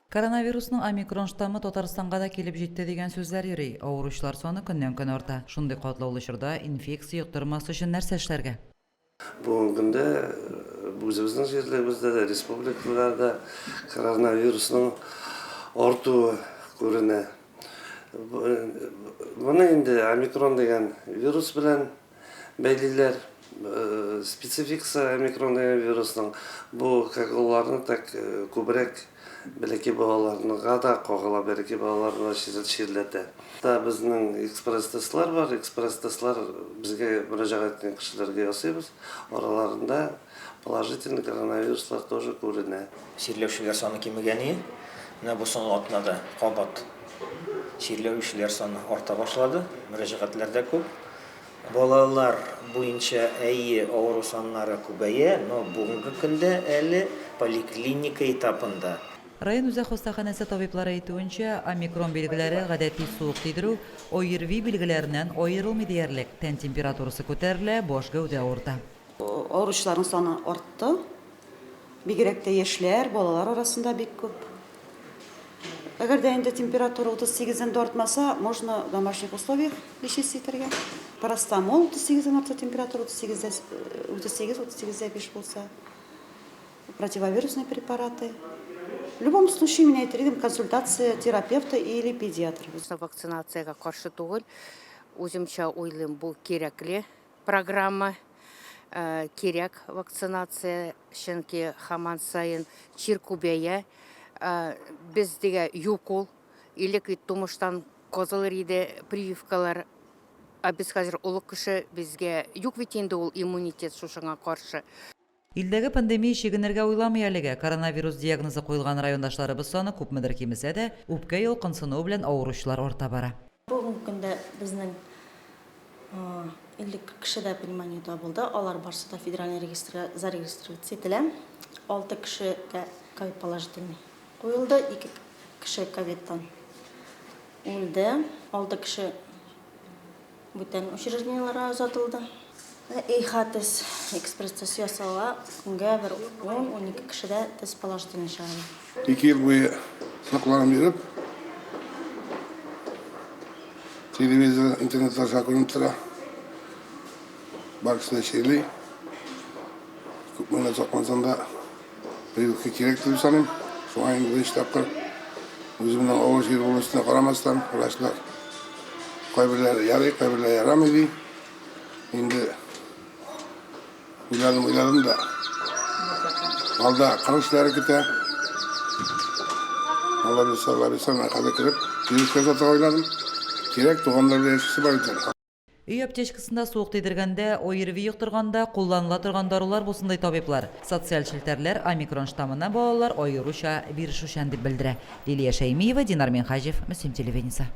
Коронавирусның омикрон штаммы Татарстанга да килеп җитте дигән сүзләр йөри. Авыручылар саны көннән-көн арта. Шундый катлаулы чорда инфекция йоктырмас өчен нәрсә эшләргә? Бүгенге көндә үзебезнең җирлегебездә дә, республикада да коронавирусның артуы күренә. Моны инде омикрон дигән вирус белән бәйлиләр. Спецификасы омикрон дигән вирусның бу как олыларны, так күбрәк бәләкәй балаларга да кагыла, бәләкәй балаларны да чирләтә. Да безнең экспресс-тестлар бар, экспресс-тестлар безгә мөрәҗәгать иткән кешеләргә ясыйбыз. Араларында положительный коронавируслар тоже күренә. Чирләүчеләр саны кимегән ие. Менә бу соңгы атнада кабат чирләүчеләр саны арта башлады, мөрәҗәгатьләр дә күп. Балалар буенча, әйе, авыру саннары күбәя, но бүгенге көндә әле поликлиника этапында. Район үзәк хастаханәсе табиблары әйтүенчә, омикрон билгеләре гадәти суык тидерү, ОРВИ билгеләреннән аерылмый диярлек, тән температурасы күтәрелә, баш, гәүдә авырта. Авыручыларның саны артты. Бигрәк тә яшьләр, балалар арасында бик күп. Әгәр дә инде температура 38 дән дә артмаса, можно в домашних условиях лечиться итәргә. Парацетамол 38 дән артса температура 38 дә 38, 38 дә 5 булса. Противовирусные препараты. В любом случае, мин әйтер идем, консультация терапевта или педиатра. Вакцинациягә каршы түгел. Үземчә уйлыйм, бу кирәкле программа. Кирәк вакцинация, чөнки һаман саен чир күбәя. Бездә юк ул. Элек бит тумыштан казылыр иде прививкалар. Ә без хәзер олы кеше, безгә юк бит инде ул иммунитет шушыңа каршы. Илдәге пандемия чигенергә уйламый әлегә. Коронавирус диагнозы куелган райондашларыбыз саны күпмедер кимесә дә, үпкә ялкынсынуы белән авыручылар арта бара. Бүгенге көндә безнең 52 кешедә пневмония табылды. Алар барсы да федеральный регистрга зарегистрироваться ителә. 6 кешегә ковид положительный куелды, 2 кеше ковидтан үлде, 6 кеше бүтән учреждениеләргә озатылды. ИХ-тест, экспресс-тест ясала, көнгә бер 10-12 кешедә тест положительный чыгара. Ике ел буе сакланып йөреп, телевизор, интернет аша күренеп тора. Бар кеше дә чирли. Күпме генә саклансаң да, прививка кирәк дип саныйм. Шуңа инде беренче тапкыр үземнең авыр чир булу өстенә карамастан, врачлар кайберләре ярый, кайберләре ярамый ди. Инде уйладым, уйладым да. Алда кыр эшләре көтә. Алла бирсә, Алла бирсә, менә хәзер кереп, прививка ясатырга уйладым. Кирәк, туганнар белән яшисе бар икән. Өй аптечкасында суык тидергәндә, ОРВИ йоктырганда кулланыла торган дарулар булсын, ди табиблар. Социаль челтәрләр омикрон штаммына балалар аеруча бирешүчән дип белдерә. Лилия Шәймиева, Динар Минһаҗев, Мөслим телевидениесе.